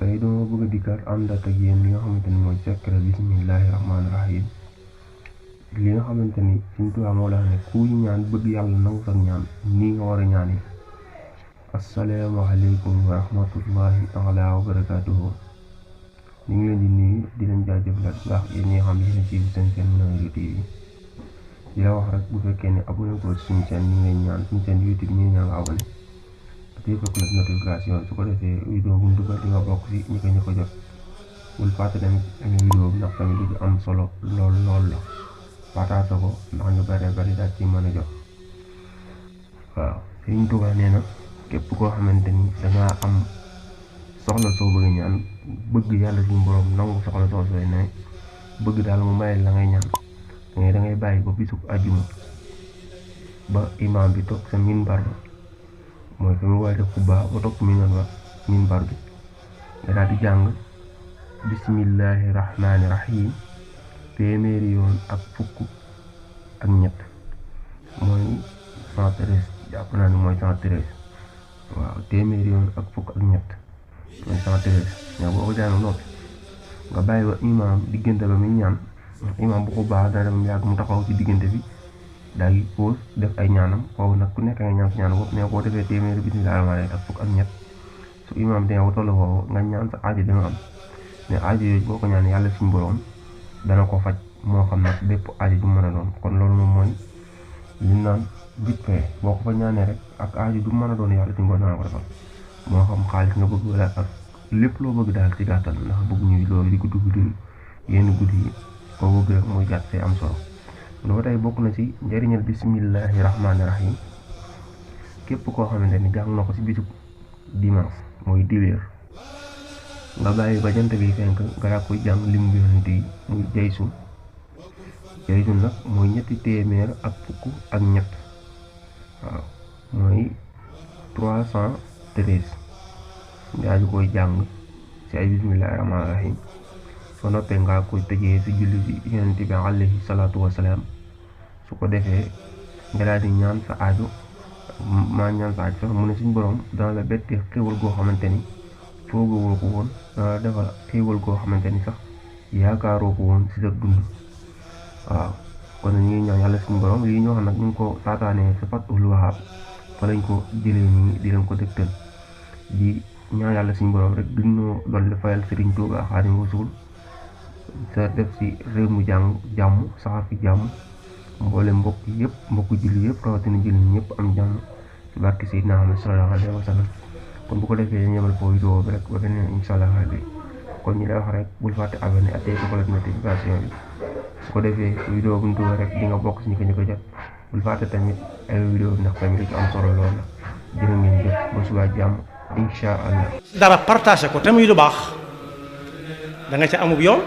tey dama bëgg a dikkaat àndaat ak yéen li nga xamante ni mooy secret bismillahi rahmaani rahim. li nga xamante ni Sëriñ Tuubaa moo la ne kuy ñaan bëgg yàlla nangu sax ñaan nii nga war a ñaani. asalaamaaleykum wa rahmatullahi taala wa barakaatuhu. ñu ngi leen di nuyu di leen jaajëfal bu baax yéen ñi nga xam ne yéen ci seen Mounawirou TV di la wax rek bu fekkee ne abonné ko suñu chaîne ñu ngi leen ñaan suñu chaîne YouTube ñu ngi ñaan nga abonné te fekk la notification su ko defee vidéo bu ñu dugal di nga bokk si ñi ko jot. bul fàtte tamit amee vidéo bi ndax tamit lu am solo lool la partage ko ndax ñu bari daal ci mën a jot. waaw Sëriñ Tuubaa nee na képp koo xamante ni dangaa am soxla soo bëgg ñaan bëgg yàlla suñu borom nangu soxla soo sooy ne bëgg daal mu may la ngay ñaan da ngay bàyyi ba bisu àjjuma ba imaam bi toog sa minbar ba mooy fi mu war a def xutba ba toog minbar bi nga daal di jàng bismillahi rahmaani rahim téeméeri yoon ak fukk ak ñett mooy 113 jàpp naa ne mooy 113 waaw téeméeri yoon ak fukk ak ñett mooy 113 ñaa boo ko jàng noppi nga bàyyi ba imaam diggante ba muy ñaan imaam bu ko baax dana dem yàgg mu taxaw ci diggante bi daal di pause def ay ñaanam foofu nag ku nekk nga ñaan sa ñaan bopp mais boo defee téeméeri bismillahi rahmaani rahim ak fukk ak ñett su imaam dina ko tollu foofu nga ñaan sa aajo danga am mais aajo yooyu boo ko ñaan yàlla suñu borom dana ko faj moo xam nag bépp aajo du mën a doon kon loolu moom mooy li naan vite fait boo ko fa ñaanee rek ak aajo du mën a doon yàlla suñu borom dana ko defal moo xam xaalis nga bëgg wala ak lépp loo bëgg daal ci gàttal ndax bëgg ñuy loolu di guddi yenn guddi yi koo bëgg rek muy gàtt fee am solo loolu tey bokk na ci njëriñal bismillahi rahmaani rahim képp koo xamante ni jàng na ko ci bisu dimanche mooy dibeer nga bàyyi ba jant bi fenk nga daa koy jàng lim bi yonent yi muy jaysun nag mooy ñetti téeméer ak fukk ak ñett waaw mooy 313 nga di koy jàng ci ay bismillahi rahmaani rahim soo noppee nga koy tëjee ci julli bi yonent bi alayhi salaatu wasalaam su ko defee nga daal di ñaan sa aajo sax mu ne suñ borom dana la bettee xéwal goo xamante ni foogoo ko woon dana defal xéewal goo xamante ni sax yaakaaroo ko woon ci sa dund. waaw kon ñu ngi ñaan yàlla suñu borom lii ñu wax nag ñu ngi ko taataanee sa Fathul Wahhab fa lañ ko jëlee nii di leen ko dégtal di ñaan yàlla suñu borom rek duñu doon di fayal Sëriñ Tuubaa Xaadimu Rasuul sa def ci réew mu jàmm saxar fi jàmm mboole mbokk julli yëpp rawatina julli ñëpp am jàmm ci barke Seydina Muhammad sallallahu alayhi wa sallam. kon bu ko defee ñu yemal foofu vidéo bi rek ba beneen incha allah kon ñu lay wax rek bul fàtte abonné ak tey ko notification bi su ko defee vidéo bu ñu dugal rek di nga bokk ci ñi ko jot bul fàtte tamit ay vidéo bi ndax tamit lu am solo lool la jërë ngeen jëf ba suba jàmm incha allah. dara partagé ko te muy lu baax da nga ca amub yoon.